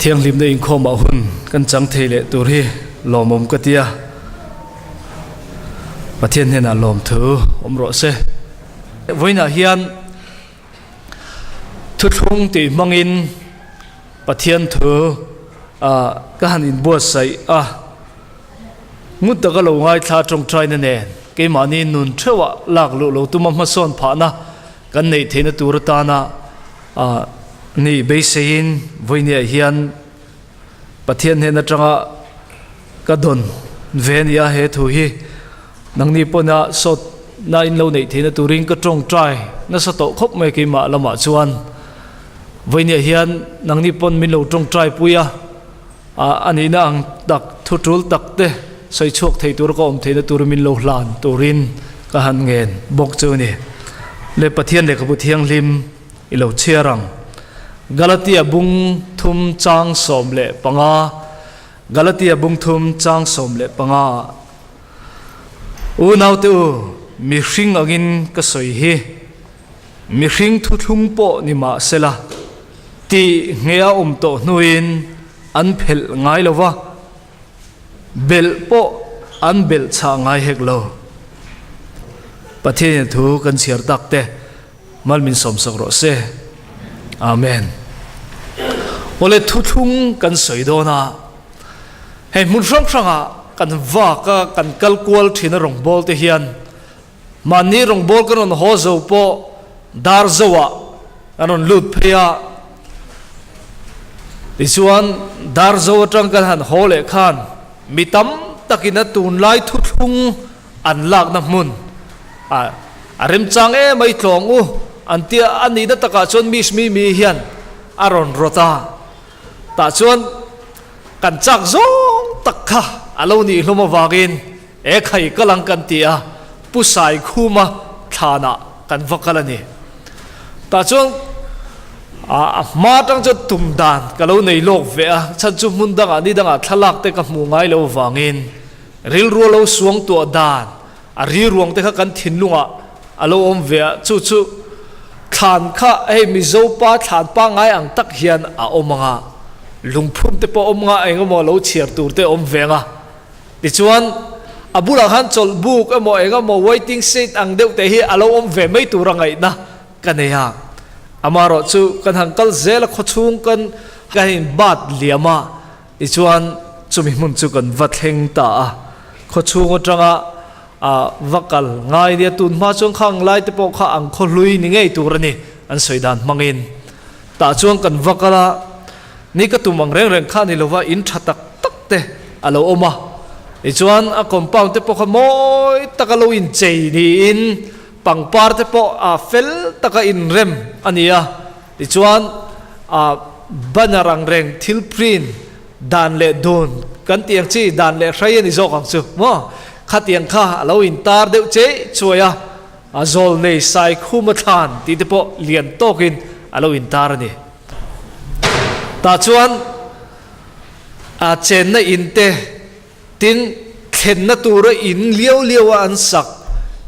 Thianghlimna inkhawmah hun kan chang thei leh tur hi lawmawm ka ti a, Pathian hnenah lawmthu awm rawh se. Vawiinah hian thuthlung tih hmangin Pathian thu ka han inbuatsaih a, ngut taka lo ngaithla tawngtaina nen keimahni nun theuhah lak luh lo tuma hmasawn phahna kan neih theihna tur atana Ni beiseiin vawinia hian Pathian hnen atanga ka dawn ve a ni a, he thu hi nangni pawna sawtna in lo neih theihna turin ka tawngtai nasa tawh khawp mai keimah lamah chuan vawinia hian nangni pawn min lo tawngtai pui a, a nihna ang tak thu tul tak te sawi chhuak thei tur ka awm theihna tur min lo hlan turin ka han ngen bawk chu a ni. Le Pathian lehkhabu thianghlim. I lo chhiar ang. Galatia bung thum chang 15 Galatia bung thum chang 15 Unaute u, mihring angin ka sawi hi, mihring thuthlung pawh ni mah sela, tih nge a awm tawh hnuin an phelh ngai lo va, belh pawh an belh chhah ngai hek lo. Pathianin thu kan chhiar tak te. Mal min sawmsak rawh se. Amen. Awle thuthlung kan sawi dawn a, hei hmun hrang hranga kan vak a, kan kal kual thin a rawngbâwl te hian mahni rawngbâwl kan rawn haw zo pawh dar zoah kan rawn lut phei a, tichuan dar zo atang kan han haw leh khan mi tam takin a tunlai thuthlung an lakna hmun a a remchang em mai tlawng u an tia a nihna takah chuan miss Mimi hian a rawn rawt a, tah chuan kan chak zawng tak kha a lo nih hlawm avangin e khai kal ang kan ti a, Pu Saikhuma thlanah kan va kal a ni. Tah chuan a hma atang chuan tum dan ka lo nei lawk ve a, chhan chu hmun dangah ni dangah thlalak te ka hmuh ngai lo avangin Rilru a lo suang tuah dan, a riruang te kha kan thinlungah a lo awm ve a, chu chu thlan kha hei Mizo pa thlan pangngai ang tak hian a awm ang a, lungphum te pawh awm nga eng emaw lo chhiar tur te awm ve ang a, tichuan a bulah khan chawlh buk emaw eng emaw waiting shed ang deuh te hi a lo awm ve mai tur a ngaihna ka nei a, amaherawh chu kan han kal zel a khawchhung kan kan inbat liam a. Tichuan, chumi hmun chu kan va thleng ta a, khawchhung atanga va kal ngai nia tun hma chuan khang lai te pawh kha ang khaw hlui ni ngei tur a ni an sawi dan hmangin. Tah chuan kan va kal a, ni ka tum ang reng reng kha ni lova in tha tak tak te a lo awm a, tichuan a compound te pawh kha mawi taka lo inchei niin pangpar te pawh a fel taka inrem a ni a. Tichuan, a banner ang reng thil print dan leh dun kan tih ang chi dan leh hrei a ni zawk ang chu maw? Khatiang kha a lo intar deuh che chuai a, a zawl nei sai khum a thlan tih te pawh lian tawkin a lo intar a ni. Tah chuan a chenna in te Tin, thlenna tura in liau liaua an sak,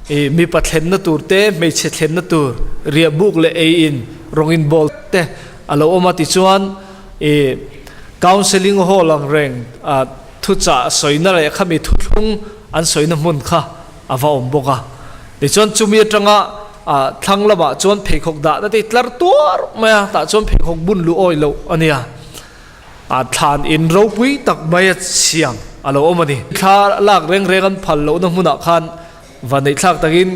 i mipa thlenna tur te, hmeichhe thlenna tur, riahbuk leh ei in, rawng inbawl te a lo awm a. Tichuan, i counselling hall ang reng a thuchah sawina leh khami thuthlung an sawina hmun kha a va awm bawk a. Tichuan, chumi atanga a thlang lamah chuan pheikhawk dahna te tlar tuar mai a, tah chuan pheikhawk bun luh awih loh a nia. A thlan in ropui tak mai a siam a lo awm a ni. Thla lak reng reng an phal lohna hmunah khan vaneihthlak takin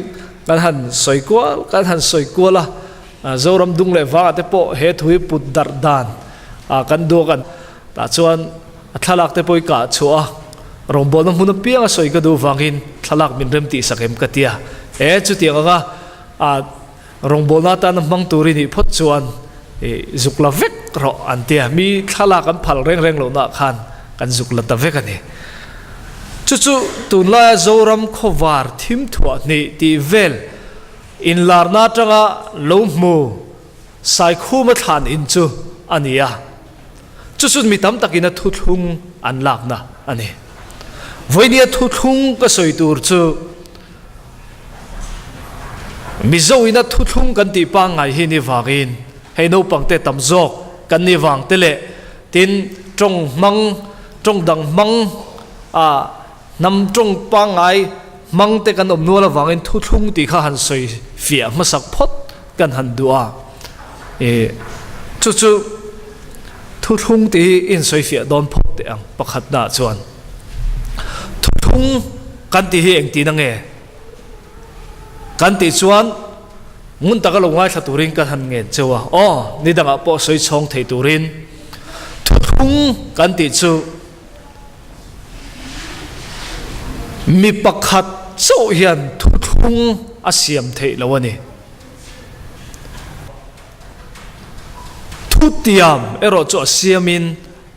kan han sawi kual kan han sawi kual a, Zoram dung leh vangah te pawh he thu hi put darh dan kan duak a, tah chuan a thlalak te pawh i kah chhuah a, rawngbawlna hmun apiang a sawi ka duh vangin thlalak min rem tih sak em ka ti a, e chutiang anga a. Rawngbawlna atana hmang tur i nih phawt chuan i zuk la vek rawh an ti a, mi thlalak an phal reng reng lohnaah khan kan zuk la ta vek a ni. Chu chu tunlaia Zoram khawvar thim thuah hnih tih vel inlarna atanga lo hmu Saikhuma thlan in chu a ni a, chu chu mi tam takin a thuthlung an lakna a ni. Vawinia thuthlung ka sawi tur chu, Mizo ina thuthlung kan tih pangngai hi ni vangin hei naupangte tam zawk kan ni vang te leh. Tin, tawng hmang, tawng dang hmang a hnam tawng pangngai hmang te kan awm nual avangin thuthlung tih kha han sawi fiah hmasak phawt kan han duh a. Ih, chu chu thuthlung tih hi insawi fiah dawn phawt teh ang pakhatnaah chuan. Thuthlung kan tih hi engtin ange? Kan tih chuan ngun taka lo ngaithla turin kan han ngen cheu a, aw, ni dangah pawh sawi chhawng thei turin thuthlung kan tih chu mi pakhat chauh hian thuthlung a siam theih lo a ni. Thutiam erawh chu a siamin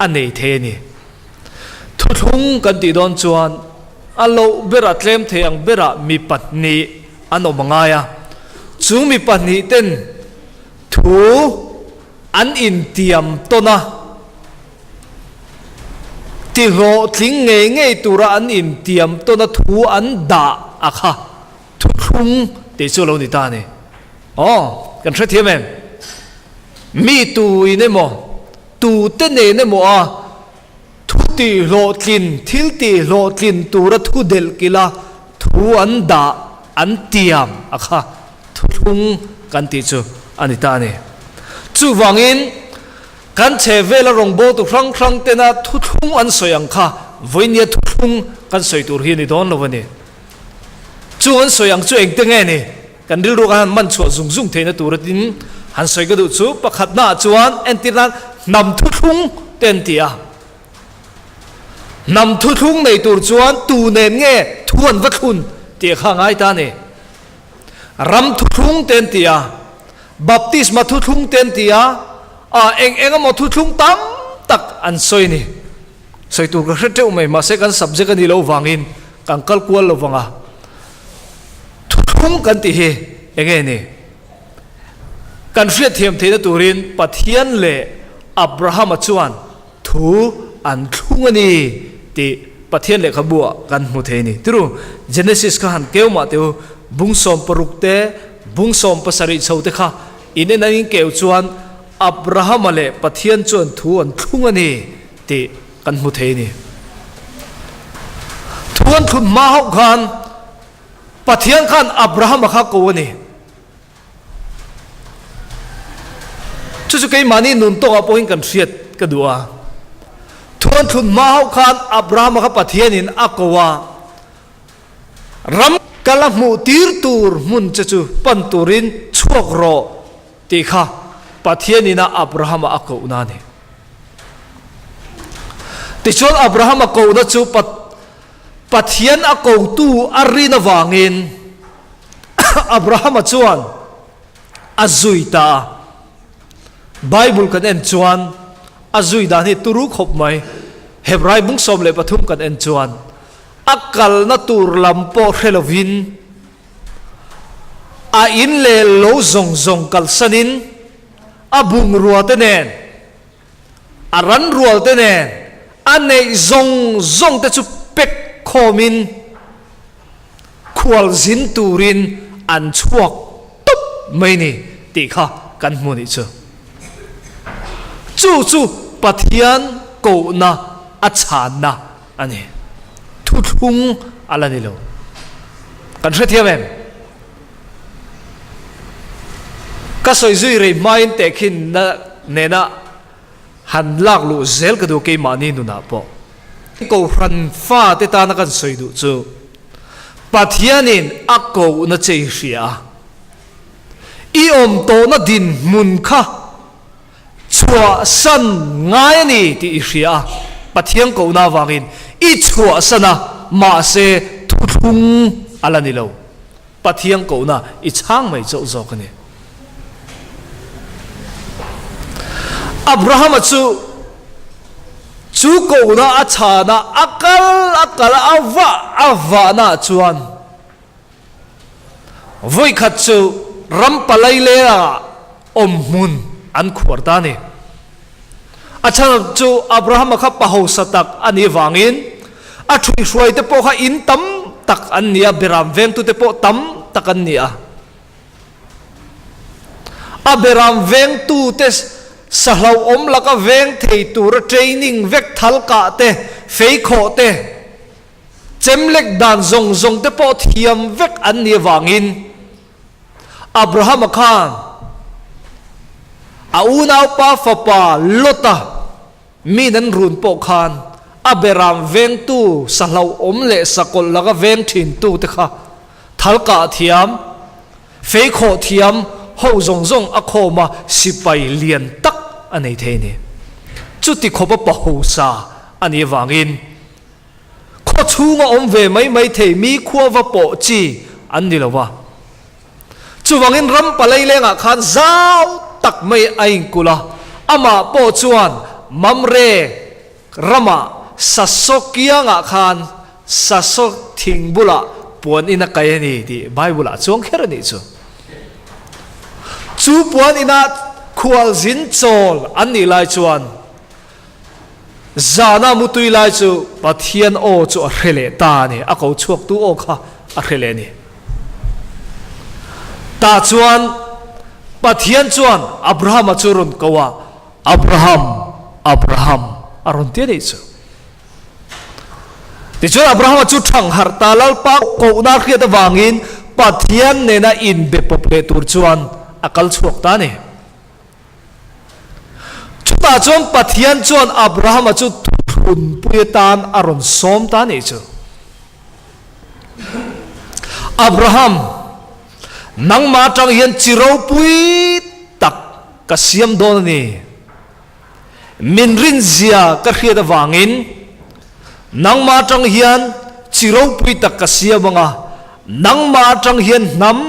a nei thei a ni. Thuthlung kan tih dawn chuan a loh berah tlem thei ang berah mi pahnih an awm a ngai a, chu mi pahnih ten thu an intiam tawn a, tihlawhtling ngei ngei tura an intiam tawn a thu an dah a kha thuthlung tih chu a lo ni ta a ni. Aw, kan hrethiam em? Mi tuin emaw Tute nen emaw a thu tih hlawhtlin, thil tih hlawhtlin tura thu delh kilh a thu an dah, an tiam a kha thuthlung kan tih chu a ni ta a ni. Chuvangin, kan chhehvela rawngbawltu hrang hrang tena thuthlung an sawi ang kha vawinia thuthlung kan sawi tur hi a ni dawn lo a ni. Chu an sawi ang chu engte nge ni? Kan rilru kha han man chhuah zung zung theihna tur atin han sawi ka duh chu pakhatnaah chuan entir nan hnam thuthlung te an ti a. Hnam thuthlung nei tur chuan tu nen nge thu an va thlun tih kha a ngai ta a ni. Ram thuthlung te an ti a, baptisma thuthlung te an ti a, a eng eng emaw thuthlung tam tak an sawi a ni. Sawi tur ka hre teuh mai, mahse kan subject a nih loh vangin kan kal kual lo vang a. Thuthlung kan tih hi eng nge ni? Kan hriatthiam theihna turin Pathian leh Abrahama chuan thu an thlung a ni tih Pathian lehkhabuah kan hmu thei a ni. Tiru, Genesis kha han keu mah teh u, bung 16 te, bung 17 chho te kha in en an inkeu chuan Abrahama leh Pathian chuan thu an thlung a ni tih kan hmu thei a ni. Thu an thlun hma hauh khan Pathian khan Abrahama kha ko a ni. Chu chu keimahni nun tawkah pawhin kan hriat ka duh a. Thu an thlun hma hauh khan Abrahama kha Pathianin a ko a, ram kal a hmuh tir tur hmun che chu pan turin chhuak rawh tih kha Pathianin a Abrahama a kohna a ni. Tichuan Abrahama kohna chu Pathian a kotu a rin avangin Abrahama chuan a zui ta a. Bible kan en chuan a zui dan hi turu khawp mai. Hebrai bung 13 kan en chuan a kalna tur lam pawh hre lovin a in leh lo zawng zawng kalsanin a bungrua te nen A ran rual te nen a neih zawng zawng te chu pek khawmin khual zin turin an chhuak tawp mai ni tih kha kan hmu nih chu. Chu chu Pathian kohna a chhanna a ni. Thuthlung a la ni lo. Kan hrethiam em? Ka sawi zui rei hmain tehkhinna nena han lak luh zel ka duh keimahni nunah pawh. Kohhran fate tana kan sawi duh chu Pathianin a kohna che i hria a, i awm tawhna dinhmun kha chhuahsan ngai a ni tih i hria a, Pathian kohna avangin i chhuahsan a, mahse thuthlung a la ni lo. Pathian kohna i chhang mai chauh zawk a ni. Abrahama chu chu kohna a chhana a kal a kal a vah a vahna chuan Vawikhat chu ram palai lengah awmhmun an khuar ta a ni. A chhan chu Abrahama kha pa hausa tak a nih vangin a ṭhuihruaite pawh kha in tam tak an ni a, beram vengtute pawh tam tak an ni a. A beram vengtute. Sa hlauhawm laka veng thei tura training vek thal kah te, fei khawh te, chem lek dan zawng zawng te pawh thiam vek an nih avangin Abrahama khan a unaupa fapa Lota min an run pawh khan a beram vengtu sa hlauhawm leh sakawlh laka veng thintu te kha thal kah thiam Fei khawh thiam ho zawng zawng a khawm a, sipai lian tak a nei thei a ni. Chuti khawpa pahosa a nih avangin khaw chhunga awm ve mai mai thei mi khua va pawh chi an ni lo va. Chuvangin ram palei lengah khan zau tak mai a inkulh a, amah pawh chuan Mamre Ramah sasaw kiangah khan sasaw thing bulah puan in a kai a ni tih Bible-ah chuang kher a nih chu. Chu puan inah khualzin chawl an nih lai chuan zana mutui lai chu Pathian aw chu a hre leh ta a ni, a ko chhuaktu aw kha a hre leh a ni. Tah chuan Pathian chuan Abrahama chu rawn ko a, Abraham, Abraham, a rawn ti a nih chu. Tichuan Abrahama chu thang harh ta Lalpa kohna hriat avangin Pathian nena inbe pawp leh tur chuan a kal chhuak ta a ni. Chutah chuan Pathian chuan Abrahama chu thuthlunpui atan a rawn sawm ta a nih chu. Abraham, nangmah atang hian chi ropui tak Ka siam dawn a ni. Min rinzia ka hriat avangin nangmah atang hian chi ropui tak ka siam ang a, nangmah atang hian hnam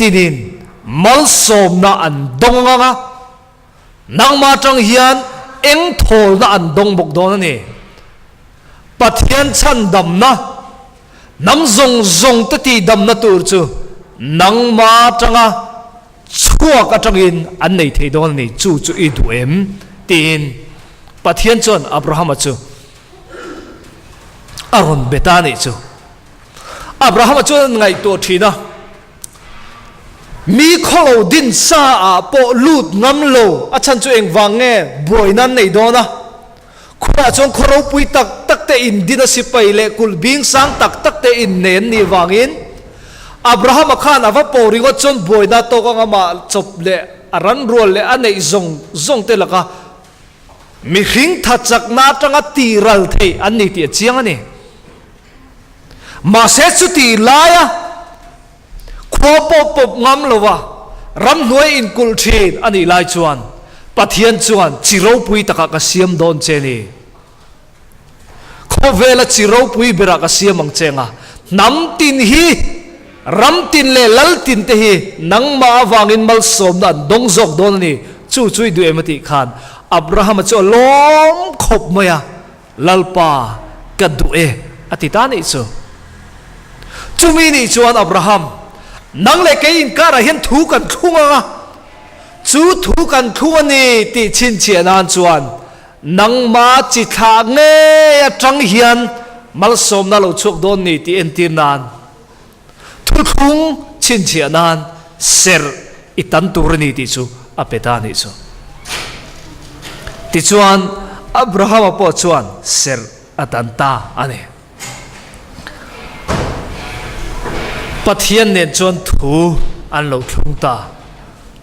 tinin malsawmna an dawng ang a, nangmah atang hian eng thawlna an dawng bawk dawn a ni. Pathian chhandamna, hnam zawng zawng te tihdamna tur chu nangmah atanga Chhuak atangin an nei thei dawn a ni, chu chu i duh em? tiin Pathian chuan Abrahama chu a rawn be ta a nih chu. Abrahama chuan a ngaihtuah thin a, Mi khawlo din sa ah pawh lut ngam lo, a chhan chu engvang nge buaina an nei dawn a? Khuaah chuan khaw ropui tak tak te indin a sipai leh kulh bing sang tak tak te innei an nih vangin Abrahama khan a va pawh ringawt chuan buaina tawk anga mah chawp leh a ran rual leh a neih zawng zawng te laka mihring tha chakna atanga tih ral theih an ni tih a chiang a ni. Mahse chutih laia Khua pawh pawp ngam lova ramhnuai inkulh thin a nih lai chuan Pathian chuan chi ropui takah ka siam dawn che ni. Khawvela chi ropui berah ka siam ang che nga, hnam tin hi, ram tin leh lal tin te hi nangmah avangin malsawmna an dawng zawk dawn a ni. Chu chu i duh em a tih khan Abrahama chu a lawm khawp mai a. Lalpa, ka duh e, a ti ta nih chu. Chumi nih chuan Abraham, nang leh kei inkarah hian thu kan thlung ang a, chu thu kan thlung a ni tih chhinchhiah nan chuan nangma chi thlah ngei atang hian malsawmna lo chhuak dawn ni tih entir nan Thuthlung chhinchhiah nan serh i tan tur a ni tih chu a pe ta a nih chu. Tichuan, Abrahama pawh chuan serh a tan ta a ni. Pathian nen chuan thu an lo thlung ta.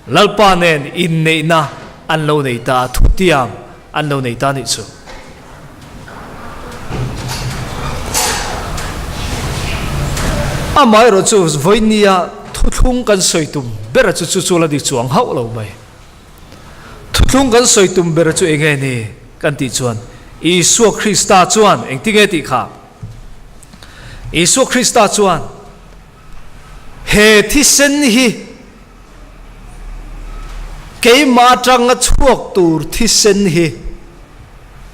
Lalpa nen inneihna an lo nei ta a, thutiam an lo nei ta nih chu. Amaherawh chu vawinia thuthlung kan sawi tum bera chu chu chu la ni chuang hauh lo mai. Thuthlung kan sawi tum bera chu eng nge ni kan tih chuan Isua Krista chuan engti nge tih kha? Isua Krista chuan He thisen hi keimah atanga chhuak tur thisen hi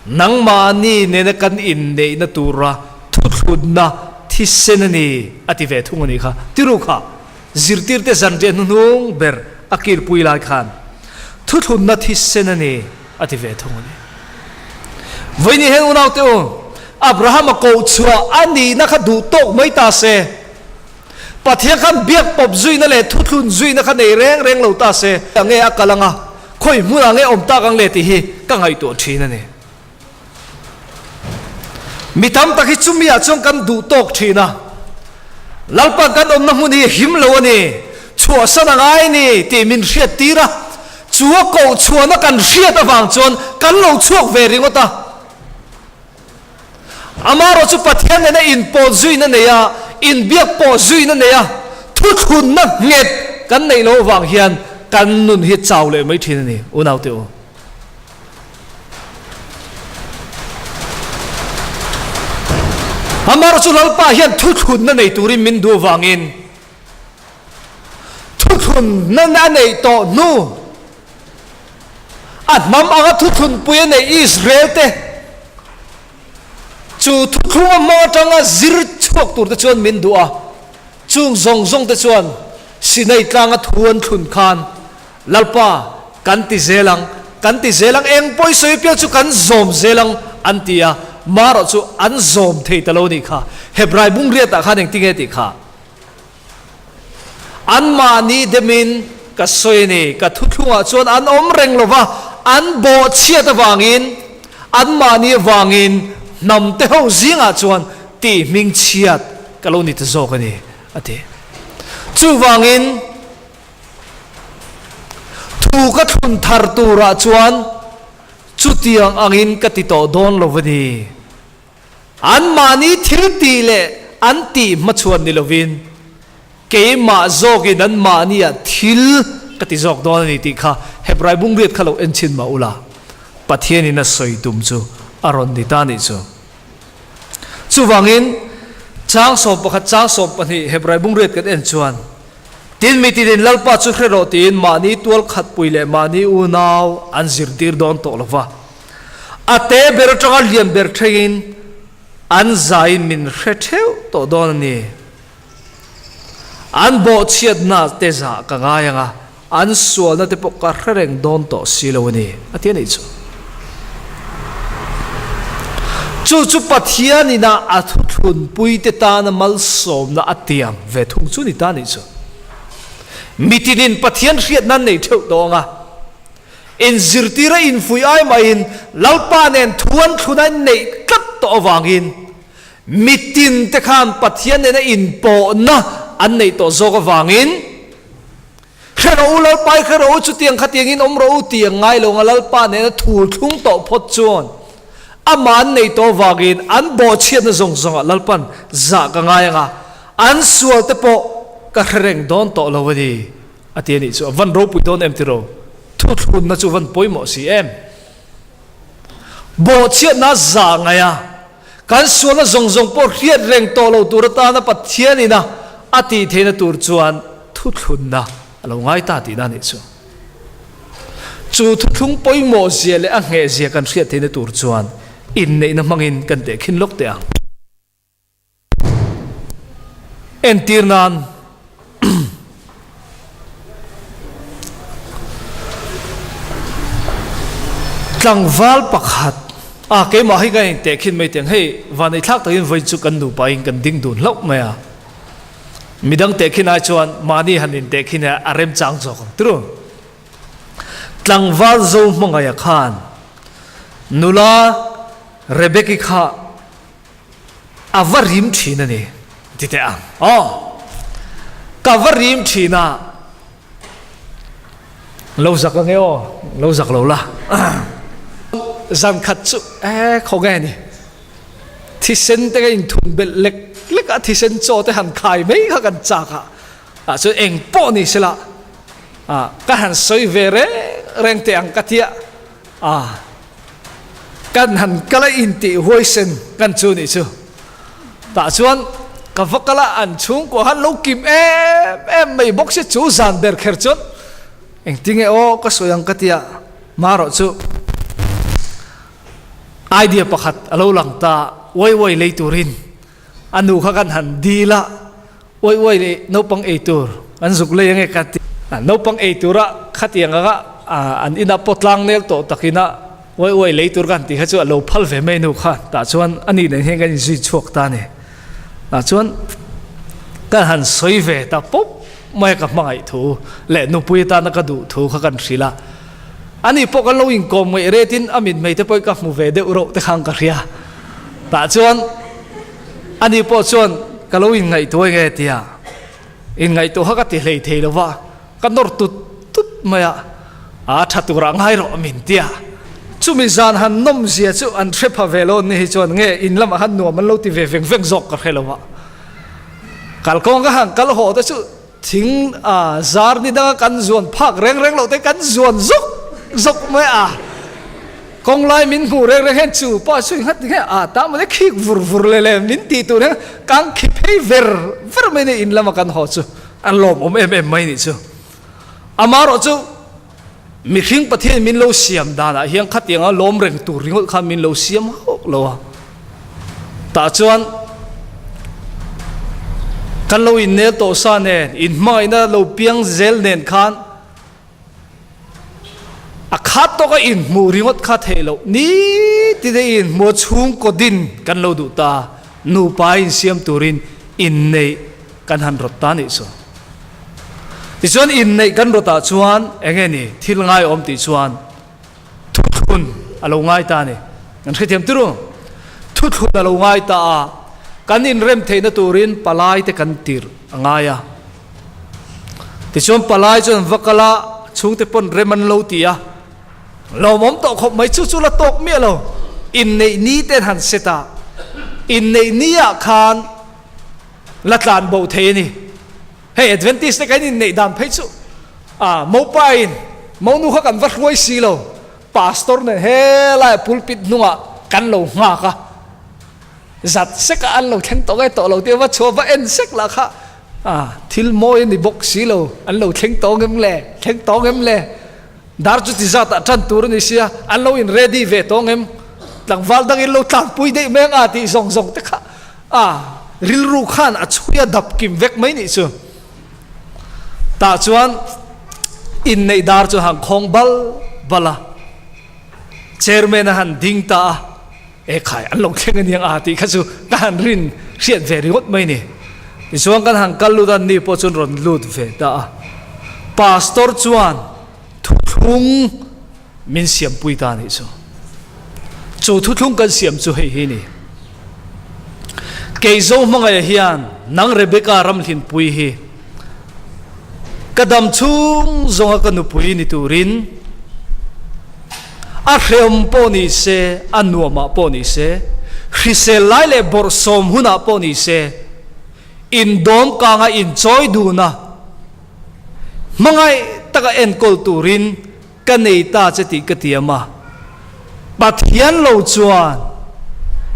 nangmahni nena kan inneihna tura thuthlunna thisen a ni a ti ve thung a nih kha. Tiru kha zirtirte zanriah hnuhnung ber a kirpui lai khan thuthlunna thisen a ni a ti ve thung a ni. Vawiin hian unaute u, Abrahama kohchhuah a nihna kha duh tawk mai ta se, Pathian khan biak pawp zuina leh thuthlun zuina kha nei reng reng lo ta se, nge a kal anga? khawi hmunah nge awm tak ang le tih hi ka ngaihtuah thin a ni. Mi tam tak hi chumi ah chuan kan duh tawk thin a, Lalpa kan awmna hmun hi him lo a ni, chhuahsan a ngai a ni tih min hriat tir a, chu a koh chhuahna kan hriat avang chuan kan lo chhuak ve ringawt a. Amaherawh chu Pathian nena inpawt zuina nei a, inbiak pawh zuina nei a, thuthlunna nghet kan neih loh avang hian kan nun hi chau leh mai thin a ni, unaute u. Amaherawh chu Lalpa hian thuthlunna nei turin min duh avangin thuthlunna a neih tawh hnu a hnam anga thuthlunpui a neih Israel te chu thuthlung a hmang atanga zir chhuak tur te chuan min duh a, chung zawng zawng te chuan Sinai tlanga thu an thlun khan Lalpa, kan ti zel ang, kan ti zel ang, eng pawi sawi piang chu kan zawm zel ang, an ti a, marawh chu an zawm thei ta lo nih kha. Hebrai bungriatah khan engtinge tih kha? Anmahni demin ka sawi a ni, ka thuthlungah chuan an awm reng lo va, an bawhchhiat avangin, anmahni avangin hnamte ho zingah chuan tih hmingchhiat ka lo ni ta zawk a ni, a ti. Chuvangin. Thu ka thlun thar turah chuan chutiang angin ka ti tawh dawn lo a ni. Anmahni thil tih leh an tih hmachhuan ni lovin keimah zawkin anmahniah thil ka ti zawk dawn a ni tih kha Hebrai bungriat kha lo en chhin mah ula, Pathianin a sawi tum chu a rawn ni ta nih chu. Chuvangin chang 11 chang 12 Hebrai bungriat kan en chuan, Tin, mi tinin Lalpa chu hre rawh tiin mahni tual khatpui leh mahni unau an zirtir dawn tawh lo va. A te ber atanga lian ber theiin an zaiin min hre theuh tawh dawn a ni. An bawhchhiatna te zah ka ngai ang a, an sualna te pawh ka hre reng dawn tawh si lo a ni, a ti a nih chu. Chu chu Pathian ina a thuthlunpuite tana malsawmna a tiam ve thung chu ni ta nih chu. Mitinin Pathian hriatna an nei theuh tawh ang a, inzirtira infuih ai mahin Lalpa nen thu an thlun a neih tlat tawh avangin mitinte khan Pathian nena inpawhna an neih tawh zawk avangin Hre rawh u, Lalpa i hre rawh u, chutiang khatiangin awm rawh u tih ang ngai lo nga Lalpa nena thul thlung tawh phawt chuan amah an nei tawh avangin an bawhchhiatna zawng zawngah Lalpan zah ka ngai ang a, an sual te pawh ka hre reng dawn tawh lo a ni, a ti a nih chu. A van ropui dawn em tiraw? Thuthlunna chu van pawimawh si em? Bawhchhiatna zah ngaih a. Kan sualna zawng zawng pawh hriat reng tawh lo tur atana Pathian ina a tih theihna tur chuan thuthlunna a lo ngai ta tihna a nih chu. Chu thuthlung pawimawh zia leh a ngheh zia kan hriat theihna tur chuan inneihna hmangin kan tehkhin lawk teh ang. Entir nan tlangval pakhat a keimah hi ka inteh khin mai teng hei vanei thlak takin vawiin chu kan nupa in kan ding dun hlauh mai a midang teh khin ai chuan mahni han inteh khin hi a remchang zawk ang turu tlangval zo hmangaih a khan nula Rebecca kha A va rim thin a ni, ti teh ang. Aw, ka va rim thin a. Lo zak ang e aw, lo zak lo la. Zan khat chu e khaw nge ni. Thisen te ka inthun belh lek lek a, thisen chaw te han khai mai kha kan chak a. Ah chuan eng pawh ni sela, ah ka han sawi ve reng reng teh ang ka tia. Ah. Kan han kal a intih huaisen kan chu nih chu. Tah chuan ka va kal a, an chhungkua khan lo kim em em mai bawk si chu zan ber kher chuan engtinge aw ka sawi ang ka tia marawh chu idea pakhat a lo lang ta uai uai lei turin a nu kha kan han dil a. Uai uai leh naupang ei tur an zuk lei ange ka ti. Naupang ei tura khatiang anga an ina pawh tlang nel tawh takina uai uai lei tur ka han tih kha chu a lo phal ve mai nu kha. Tah chuan a ni nen hian kan inzui chhuak ta a ni. Tah chuan ka han sawi ve ta pawp mai a ka hmangaih thu leh nupui atana ka duh thu kha kan hrilh a. Ani pawh kan lo inkawm ngaih retin a mitmei te pawh ka hmu ve deuh rauh te khan ka hria. Tah chuan ani pawh chuan ka lo inngaihtuah eng nge tia inngaihtuah kha ka ti hlei thei lo va, ka nawr tut tut mai a, a tha turah ngai rawh min tia. Chumi zan han nawm zia chu an hre pha ve lo ni hi chuan nge in lamah khan nuam an lo ti ve veng veng zawk ka hre lo va. Kalkawng ka han kal haw te chu Thing a zar ni danga kan zuan phak reng reng loh te kan zuan zawk zawk mai a. Kawng lai min hmuh reng reng hian chu pa chu inghat ti nge a ta mawle khik vur vur leh leh min tih tur hian kan khi phei ver ver mai nia in lama kan haw chu an lawmawm em em mai nih chu. Amaherawh chu Mihring Pathian min lo siam danah hian khatianga lawm reng tur ringawt khan min lo siam hauh lo a. Tah chuan kan lo innel tawh sa nen, inhmangaihna lo piang zel nen khan a khat tawka inhmuh ringawt kha theih loh. Nitin a inhmuh a chhungkaw din kan lo duh ta, nupa insiam turin inneih kan han rawt ta nih chu. Tichuan inneih kan rawtah chuan eng nge ni thil ngaiawm tih chuan thuthlun a lo ngai ta a ni. Kan hrethiam tir u. Thuthlun a lo ngai ta a, kan inrem theihna turin palai te kan tirh a ngai a. Tichuan palai chuan va kal a, chhungte pawn rem an lo ti a, lawmawm tawh khawp mai chu chu la tawk miah lo. Inneih ni te an han set a, inneih ni ah khan La tlan bo thei a ni. Hei Adventist te kan inneih dan phei chu ah mopa in monu kha kan va hruai si lo, pastor nen helai pulpit hnungah kan lo nghak a, zat sek a an lo thleng tawh nge tawh lo tih va chhuah va en sek lah kha ah thil mawi a ni bawk si lo, an lo thleng tawh ngem le, thleng tawh ngem le. Dar chu ti zat ah tan tur a ni sia, an lo in ready ve tawh ngem, tlangval dang in lo tlanpui daih mai ang a tih zawng zawng te kha a rilru khan a chhui a dap kim vek mai nih chu. Tah chuan inneih dar chu han khawng bal bal a, chairman a han ding ta a, e khai an lo thleng a niang a tih kha chu ka han rin hriat ve ringawt mai ni. Tichuan kan han kal lut a, ni pawh chuan rawn lut ve ta a. Pastor chuan thuthlung min siampui ta nih chu. Chu thuthlung kan siam chu hei hi ni. Kei zo hmangaih hian nang Rebecca Ramhlinpui hi ka dam chhung zawnga ka nupui ni turin a hrehawm pawh ni se, a nuamah pawh ni se, hrisel lai leh bawrhsawm hunah pawh ni se, indawm kanga inchawi duna hmangaih taka enkawl turin ka nei ta che tih ka tiam a, Pathian lo chuan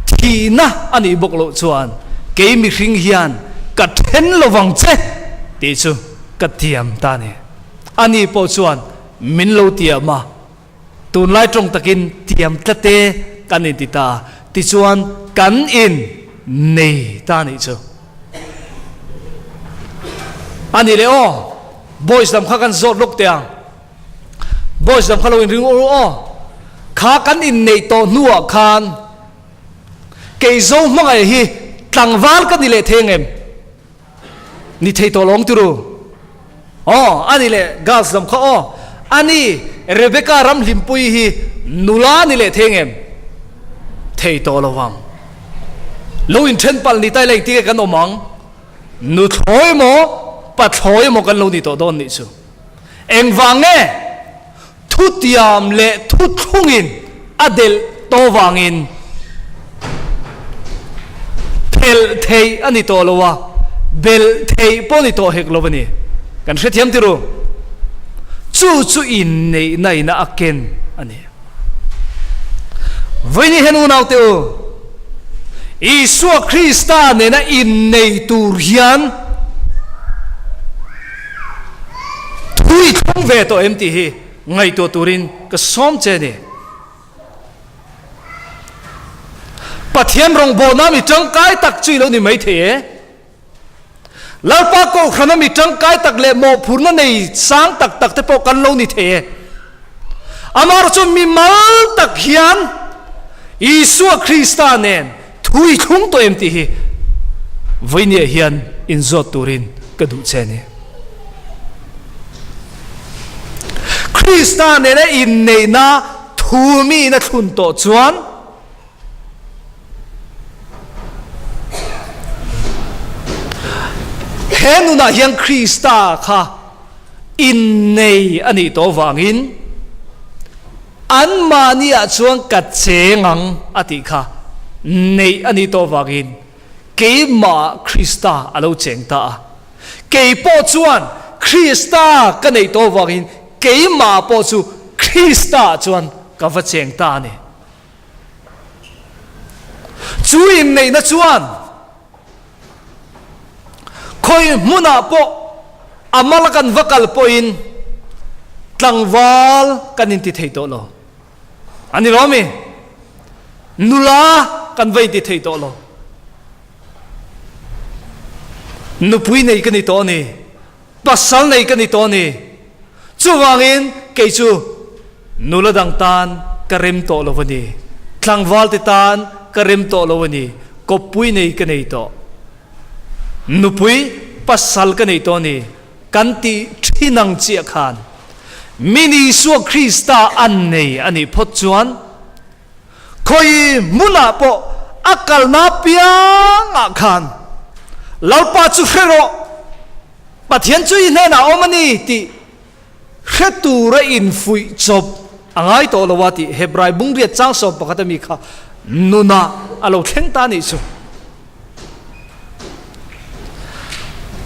thihna a nih bawk loh chuan kei mihring hian ka then lovang che tih chu ka tiam ta a ni. Ani pawh chuan min lo tiam a, tunlai tawng takin tiam tlate kan inti ta, tichuan kan in nei ta a nih chu. A nih leh aw, boys lam kha kan zawt lawk teh ang. Boys lam kha lo inring ur aw. Kha kan inneih tawh hnuah khan kei zo hmangaih hi tlangval ka ni leh thei ang em? Ni thei tawh lawng tiru. Aw, a ni leh girls lam kha aw. A ni, Rebecca Ramhlimpui hi nula ni leh thei ang em? Thei tawh lo ang. Lo inthen palh ni ta ila engtin nge kan awm ang? Nuthlawi emaw, pathlawi emaw kan lo ni tawh dawn nih chu. Engvang nge? Thutiam leh thuthlungin a delh tawh vangin phelh theih a ni tawh lo a, belh theih pawh ni tawh hek lo a ni. Kan hrethiam ti ru. Chu chu inneihna ina a ken a ni. Vawiin hian unaute u, Isua Krista nena innei tur hian thu i thlung ve tawh em tih hi ngaihtuah turin ka sawm che a ni. Pathian rawngbawlna mi tangkai tak chu i lo ni maithei e. Lalpa Kohhrana mi tangkai tak leh mawhphurhna nei sang tak tak te pawh kan lo ni thei e. Amaherawh chu mi mal tak hian Isua Krista nen thu i thlung tawh em tih hi vawinia hian inzawt turin ka duh che a ni. Krista nena inneihna thu miin a thlun tawh chuan, He nunah hian Krista kha innei a nih tawh vangin anmahniah chuan ka cheng ang a tih kha neih a nih tawh vangin keimahah Krista a lo cheng ta a. Kei pawh chuan Krista ka neih tawh vangin keimah pawh chu Kristaah chuan ka va cheng ta a ni. Chu inneihna chuan khawi hmunah pawh a mal kan va kal pawhin tlangval kan inti thei tawh lo. A ni lo mi? Nula kan va inti thei tawh lo. Nupui nei ka ni tawh a ni. Pasal nei ka ni tawh a ni. Chuvangin kei chu nula dang tan ka rem tawh lo a ni. Tlangvalte tan ka rem tawh lo a ni. Kawppui nei ka nei tawh. Nupui pasal ka nei tawh a ni. Kan tih thin ang chiah khan min Isua Krista an nei a nih phawt chuan Khawi hmunah pawh a kalna piangah khan Lalpa chu hre rawh, Pathian chu i hnenah a awm a ni tih hre tura infuih chawp a ngai tawh lo a tih Hebrai bungriat chang sawm pakhat ami kha nunah a lo thleng ta a nih chu.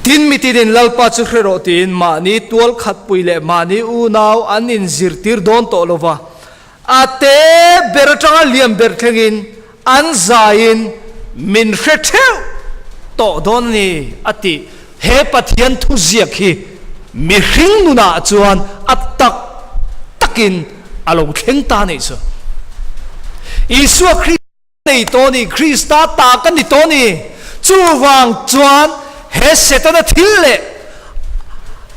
Tin mitinin Lalpa chu hre rawh tiin mahni tualkhatpui leh mahni unau an inzirtir dawn tawh lo va, A te ber atanga lian ber thlengin an zaiin min hre theuh tawh dawn a ni, a ti. He Pathian thuziak hi mihring nunah chuan a tak takin a lo thleng ta a nih chu. Isua Krista. Nei tawh ni, Krista ta ka ni tawh ni. Chuvang chuan he Setana thil leh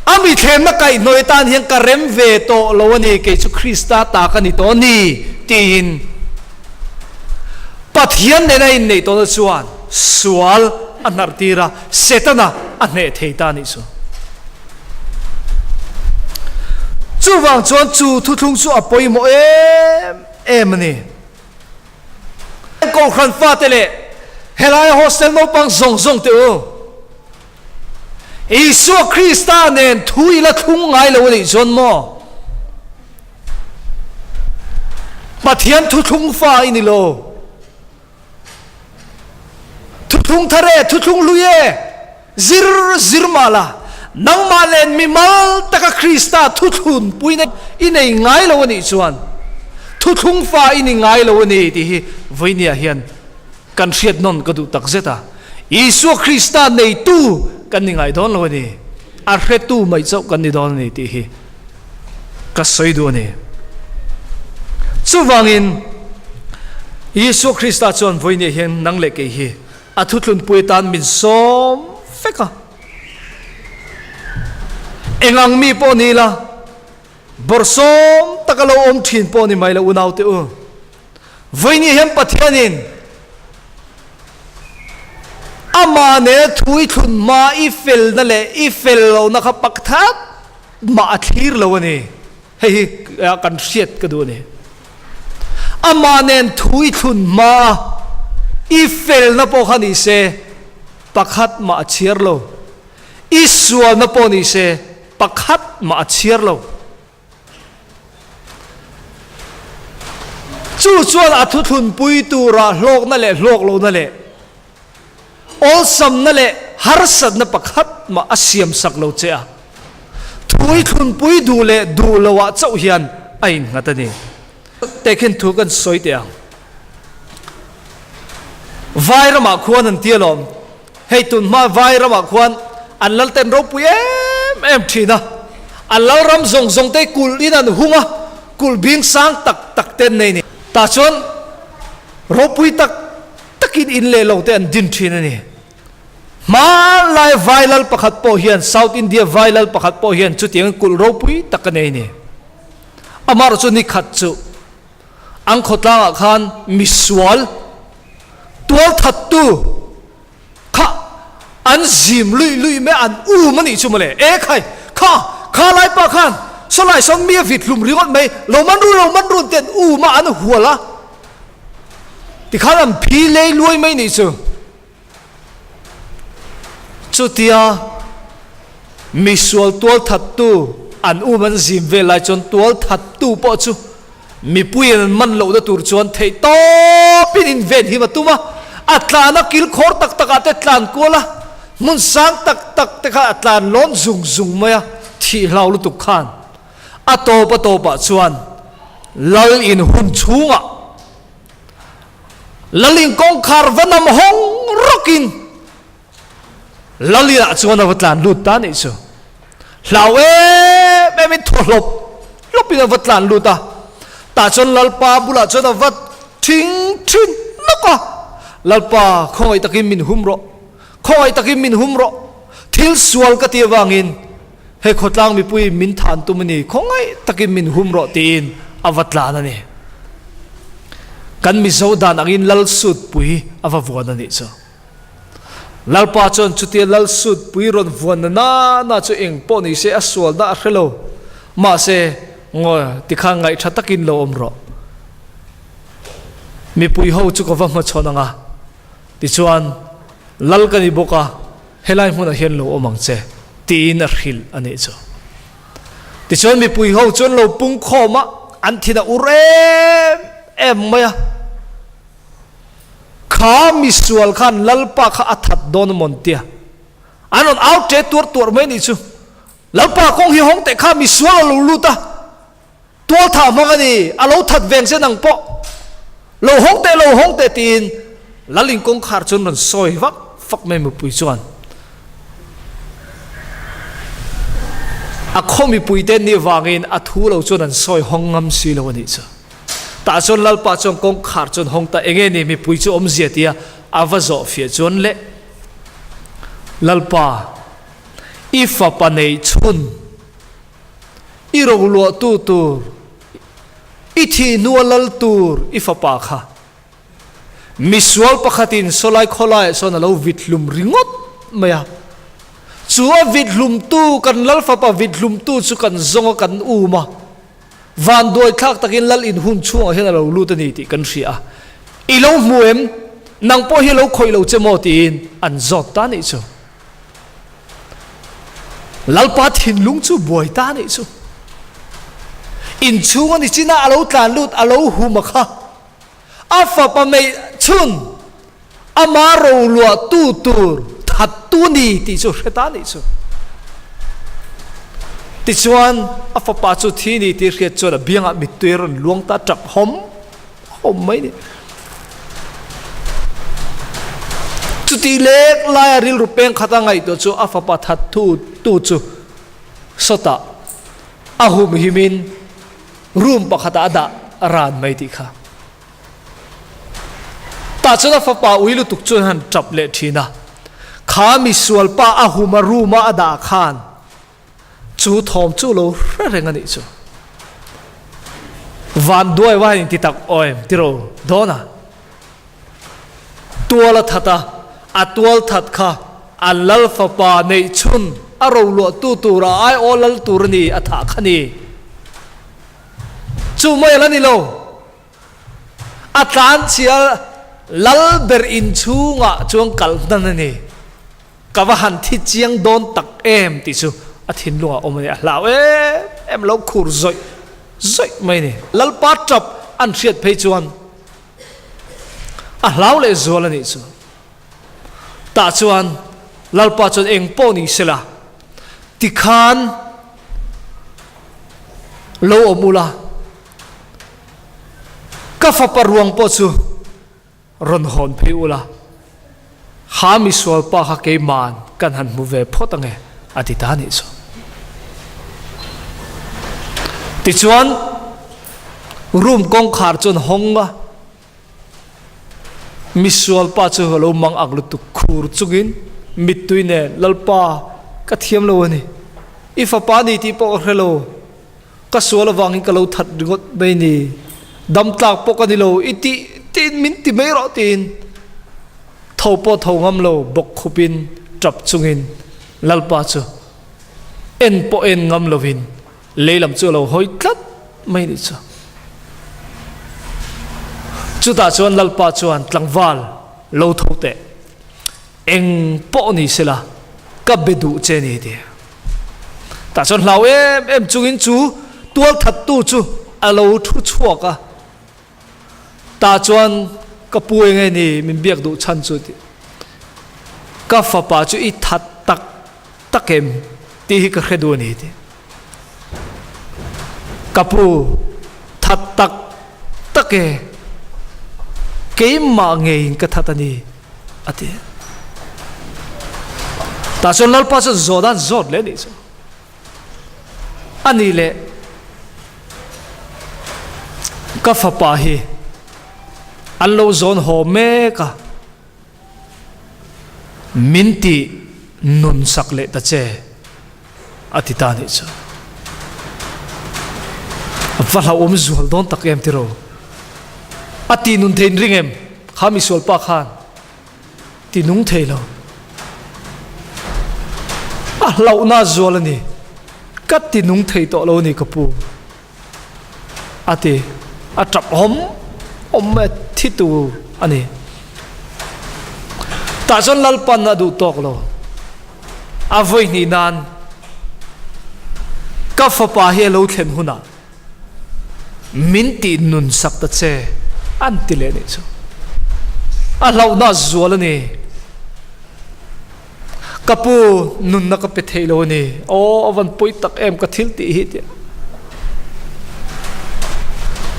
a mithlemna kaihhnawih atan hian ka rem ve tawh lo a ni, kei chu Krista ta ka ni tawh ni, tiin Pathian nena inneih tawhna chuan sual a hnarhtir a, Setana a hneh thei ta a nih chu. Chuvang chuan chu thuthlung chu a pawimawh em em a ni. Kohhran fate leh helaia hostel naupang zawng zawng te u, Isua Krista nen thu i la thlung ngai lo a nih chuan maw? Pathian thuthlung fa i ni lo. Thuthlung thar e, thuthlung hlui e, zir zir mah la, nangmah nen mimal taka Krista thuthlun puina i nei ngai lo a nih chuan thuthlung fa i ni ngai lo a ni tih hi vawinia hian kan hriat nawn ka duh tak zet a. Isua Krista neitu kan ni ngai dawn lo a ni, a hretu mai chauh kan ni dawn a ni tih hi ka sawi duh a ni. Chuvangin, Isua Krista chuan vawinia hian nang leh kei hi a thuthlunpui atan min sawm vek a. Eng ang mi pawh ni ila, bawrhsawm taka lo awm thin pawh ni mai lo unaute u. Vawinia hian Pathianin amah nena thu i thlun hma i felna leh i fel lohna kha pakhat mah a thlir lo a ni. Hei hi kan hriat ka duh a ni. Amah nen thu i thlun hma a, i felna pawh kha ni se pakhat mah a chhiar lo. I sualna pawh ni se pakhat mah a chhiar lo. Chu chuan a thuthlunpui tura hlawkna leh hlawk lohna leh awlsamna leh harsatna pakhat mah a siamsak lo che a, thuithlunpui duh leh duh loah chauh hian a innghat a ni. Tehkhin thu kan sawi teh ang. Vai ramah khuan an ti alawm. Hei tun hma vai ramah khuan an lal ten ropui em em thin a, an lal ram zawng zawng te kulh in an hung a, kulh bing sang tak tak te an nei a ni. Tah chuan ropui tak takin in leh lo te an din thin a ni. Hmanlai vai lal pakhat pawh hian, South India vai lal pakhat pawh hian chutiang kulh ropui tak a nei a ni. Amaherawhchu chu ni khat chu An khawtlangah khan misual tualthattu kha an zim luih luih mai a, an um a nih chu mawle. E khai, kha, kha laipa khan Sawlai sawn mi a vit hlum ringawt mai, lo man ru, lo man ru an ti an um a, an hual a, tikhan an phi lei luai mai nih chu. Chutia misual tualthattu an um an zim vel lai chuan tualthattu pawh chu mipuiin an man lohna tur chuan theih tawpin inven him a tum a, a tlan a kilkhawr tak takah te tlan kual a, hmun sang tak tak te kha a tlan lawn zung zung mai a, thih hlau lutuk khan a tawp a tawpah chuan lal in hun chhungah Lalin kawngkhar va nam hawng rawkin Lalinah chuan a va tlan lut ta nih chu. Hlau em emin thaw hlawp hlawpin a va tlan lut a. Tah chuan Lalpa bulah chuan a va thing thin nawk a, Lalpa, khawngaih takin min hum rawh, khawngaih takin min hum rawh, thil sual ka ti avangin Hei khawtlang mipui min than tum a ni, khawngaih takin min hum rawh tiin a va tlan a ni. Kan Mizo dan angin Lal Sutpui a va vuan a nih chu. Lalpa chuan chutia Lal Sutpui rawn vuan na na na chu eng pawh ni se a sualna a hre lo. Mahse, ngawi tikhan ngaihṭha takin lo awm rawh. Mipui ho chu ka va hmachhawn ang a, tichuan Lal ka ni bawk a, Helai hmunah hian lo awm ang che, tiin a hrilh a nih chu. Tichuan mipui ho chuan lo pung khawm a, an thin a ur em em mai a. Kha misual khan Lalpa kha a that dawn a mawn tia. An rawn au ṭe tuar tuar mai a nih chu. Lalpa kawng hi hawng teh kha misual a lo lut a. Tualthah hmang a ni, a lo that veng che nang pawh. Lo hawng teh, lo hawng teh tiin Lalin kawngkhar chuan rawn sawi vak vak mai mipui chuan. A khaw mipui te nih vangin a thu lo chuan an sawi hawng ngam si lo a nih chu. Tah chuan Lalpa chuan kawngkhar chuan hawng ta enge ni mipui chu awmzia tia a va zawh fiah chuan le Lalpa i fapa neih chhun I roluahtu tur, i thih hnua lal tur i fapa kha misual pakhatin sawlai khawlaiah sawn a lo vit hlum ringawt mai a. Chu a vit hlumtu, kan lal fapa vit hlumtu chu kan zawng a, kan um a. Vanduai thlak takin lal in hun chhungah hian a lo lut a ni tih kan hria a. I lo hmu em? Nang pawh hi a lo khawih lo che maw? tiin an zawt ta nih chu. Lalpa thinlung chu buai ta nih chu. Inchhung a ni chin a, a lo tlan lut, a lo hum a kha. A fapa mei chhun ama roluah tu tur that tu ni tih chu hre ta nih chu. Tichuan a fapa chu thi ni tih hriat chuan a biangah mittui a rawn luang ta tap hawm. awm mai ni. Chutih lek laia rilru peng khata ngaihtuah chu a fapa that thu tu chu sawtah a humhimin room pakhatah a dah ran mai tih kha. Tah chuan a fapa ui lutuk chuan han tap leh thin a, kha misualpa a huma room a a dah khan Chu thawm chu lo hre reng a nih chu. Van duai va in ti tak awm tiro dawn a. Tual a that a, a tual that kha a lal fapa neih chhun a roluah tu tur a aiaw lal tur a ni a thah kha ni. Chu mai a la ni lo. A tlanchhia lal ber inchhungah chuan kal hnan a ni. Ka va han thi chiang dawn tak em tih chu a thinlungah awm a ni. A hlau em em lo khur zawih zawih mai a ni. Lalpa tap an hriat phei chuan a hlau leh zual a nih chu. Tah chuan Lalpa chuan eng pawh ni sela tikhan lo awm ula, ka fapa ruang pawh chu Rawn hawn phei ula, kha misual pa kha keima'n kan han hmu ve phawt ange, a ti ta nih chu. Tichuan, room kawngkhar chuan hawng a, misual pa chu a lo mang ak lutuk khur chungin mittui nen, Lalpa, ka thiam lo a ni, i fapa ni tih pawh ka hre lo. Ka sual avangin ka lo that ringawt mai ni, dam tlak pawh ka ni lo, i tih tiin min ti mai rawh tiin tho pawh tho ngam lo bawk khupin tap chungin Lalpa chu en pawh en ngam lovin Lei lam chu a lo hawi tlat mai nih chu. Chutah chuan Lalpa chuan tlangval lo tho teh, eng pawh ni sela ka be duh che ni ti. Tah chuan hlau em em chungin chu tualthattu chu a lo thu chhuak a. Tah chuan ka pu eng nge ni min biak duh chhan chu ti. Ka fapa chu i that tak tak em tih hi ka hre duh a ni ti. Ka pu that tak tak e, keimah ngeiin ka that a ni a ti. Tah chuan Lalpa chuan zawh dan zawt leh a nih chu. A nih leh ka fapa hi an lo zawn haw mek a, min tih nun sak leh ta che a ti ta nih chu. Va hlauhawm zual dawn tak em tiraw? A tih nun thei in ring em? Kha misualpa khan. Ti nung thei lo. A hlauhna zual a ni. Ka ti nung thei tawh lo a ni ka pu. A ti. A tap awm awm mai a thi tur a ni. Tah chuan Lalpan a duh tawk lo. A vawi hnih nan ka fapa hi a lo thlen hunah Min tih nun sak ta che an ti leh nih chu. A hlauhna zual a ni. Ka pu nunna ka pe thei lo a ni. Aw a van pawi tak em ka thil tih hi tia.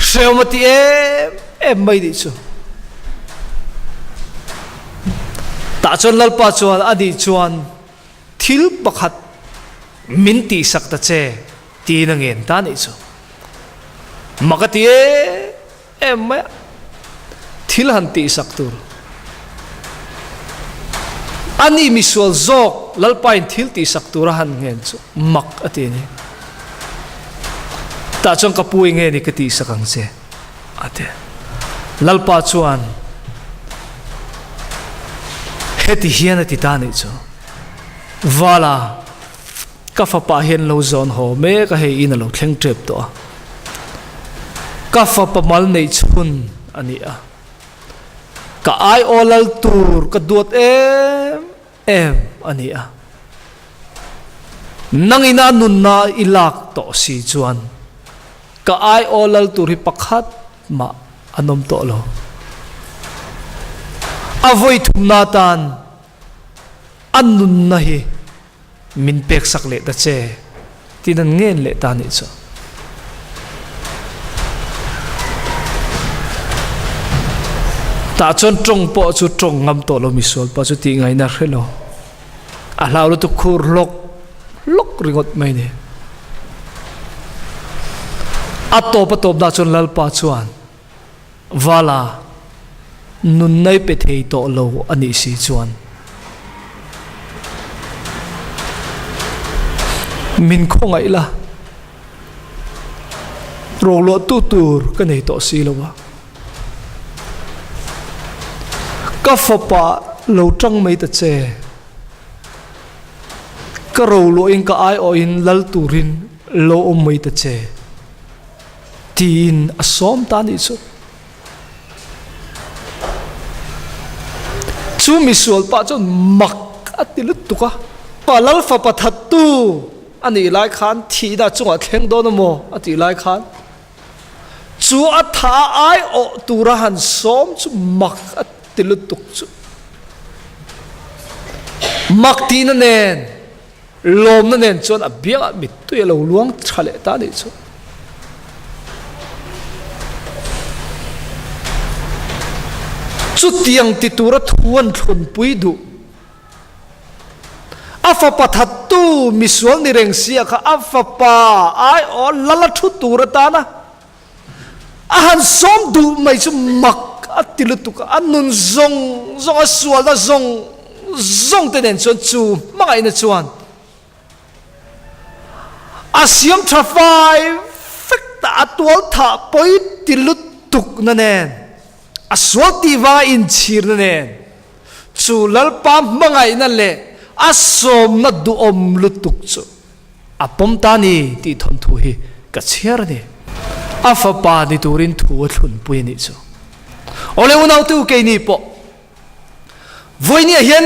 Hrehawm a ti em em mai nih chu. Tah chuan Lalpa chuan a nih chuan thil pakhat min tih sak ta che. Tiin a ngen ta nih chu. Mak a ti em em mai a, thil han tihsak tur. A ni misual zawk Lalpain thil tihsak tur a han ngen chu mak a ti a ni. Tah chuan ka pu eng nge ni ka tihsak ang che a ti. Lalpa chuan heti hian a ti ta nih chu, Vala, Ka fapa hian lo zawn haw mek a, hei in a lo thleng tep tawh a. Ka fapa mal neih chhun a ni a. Ka aiaw lal tur ka duat em em a ni a. Nangin a nunna i lak tawh si chuan ka aiaw lal tur hi pakhat mah an awm tawh lo. A vawi thumna tan a nunna hi Min pek sak leh ta che tiin an ngen leh ta nih chu. Tah chuan tawng pawh chu tawng ngam tawh lo misual pawh chu tih ngaihna hre lo. A hlau lutuk khur hlawk hlawk ringawt mai ni. A tawp a tawp dah chuan Lalpa chuan Vala, nunna i pe thei tawh lo a nih si chuan min khawngaih la, roluahtu tur ka nei tawh si lo a, ka fapa lo tang mai ta che, ka roluahin ka aiawhin lal turin lo awm mai ta che. Tiin a sawm ta nih chu. Chu misual pah chuan mak a ti lutuk a. Pa Lal fapa thattu a nih lai khan thihna chungah thleng dawn a maw a tih lai khan chu a tha aiawh tura han sawm chu mak a ti lutuk chu. Mak tihna nen. Lawmna nen chuan a biangah mittui a lo luang tha leh ta nih chu. Chutiang ti tura thu an thlunpui duh. A fapa thattu misual ni reng sia kha a fapa aiawh lala thu tur atana A han sawm duh mai chu mak a ti lutuk a, a nun zawng zawng, a sualna zawng zawng te nen chuan chu hmangaihna chuan a siam tha fai vek ta, a tual thah pawi ti lutuk na nen, a sual tih vanga inchhirna nen, chu Lalpa hmangaihna leh a sawmna duhawm lutuk chu. A pawm ta ni tih thawnthu hi ka chhiar a ni. A fapa ni turin thu a thlunpui a nih chu. Awle unautu keini pawh vawinia hian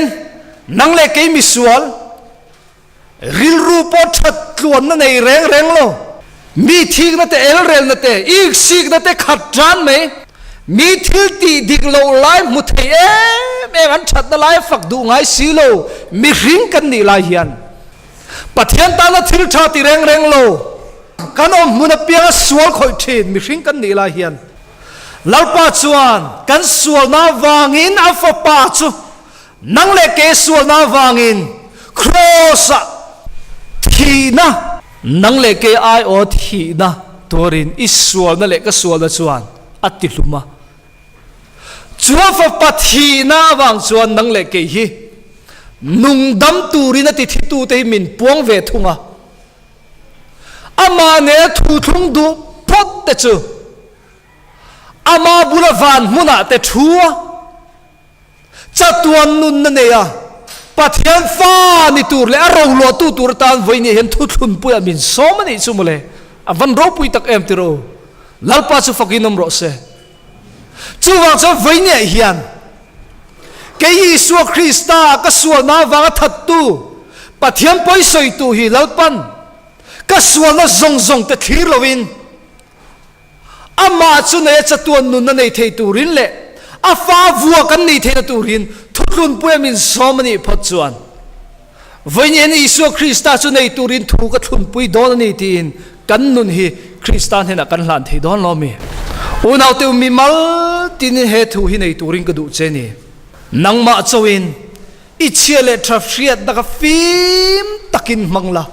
nang leh kei misual rilru pawh that tluanna nei reng reng lo, mi thikna te elrelna te iksikna te khat tan mai, mi thil tih dik loh lai hmu thei em em an thatna lai fak duh ngai si lo mihring kan nih lai hian Pathian tana thil tha ti reng reng lo, kan awm hmun apianga sual khawih thin mihring kan nih lai hian Lalpa chuan kan sualna avangin a fapa chu nang leh ke sualna avangin Kraws-ah thihna, nang leh ke aiawh thihna tuarin i sualna leh ka sualna chuan a ti hlum a. Chu a fapa thihna avang chuan nang leh kei hi nungdam turin a ti thitute hi min puang ve thung a. Amah nena thu thlung duh phawt te chu ama bula van hmunah te thu a, chatuan nunna nei a, Pathian fa ni tur leh a roluahtu tur atan vawiin hian thuthlunpuiah min sawm a nih chu mawle. A van ropui tak em tiraw? Lalpa chu fakin awm rawh se. Chuvang chuan vawiin hian kei Isua Krista ka sualna avanga thattu Pathian pawisawitu hi Lalpan ka sualna zawng zawng te thlir loin amah chu nei a chatuan nunna nei thei turin leh a fa vua kan nei theihna turin thutlunpuia min sawm a nih phawt chuan Vawiin hian Isua Krista chu nei turin thu ka thlunpui dawn a ni tiin kan nun hi Krista hnenah kan hlan thei dawn lo mi? Unaute u, mimal tinin he thu hi nei turin ka duh che ni. Nangmah chauhin i chhia leh tha hriatna kha fim takin hmang la.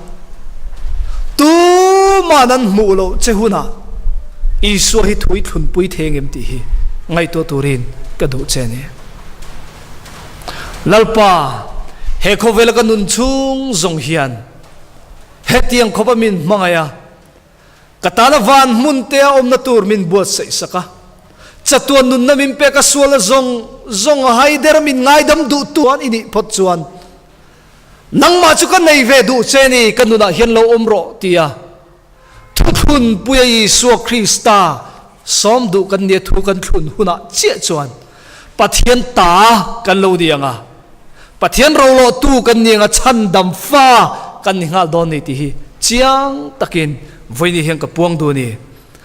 Tuman an hmuh loh che hunah Isua hi thu i thlunpui thei angem tih hi ngaihtuah turin ka duh che ni. Lalpa, he khawvela ka nun chhung zawng hian hetiang khawpa min hmangaih a, ka tana van hmun te a awmna tur min buatsaih sak a, chatuan nunna min pek a sual a zawng zawng a haider min ngaidam duh tuan i nih phawt chuan nangmah chu ka nei ve duh che ni, ka nunah hian lo awm rawh tia Thuthlunpuia Isua Krista sawm duh kan nia thu kan thlun hunah chiah chuan Pathian ta kan lo ni ang a, Pathian rolawhtu kan ni ang a, chhandam fa kan ni nghal dawn ni tih hi chiang takin vawiin hian ka puang duh a ni.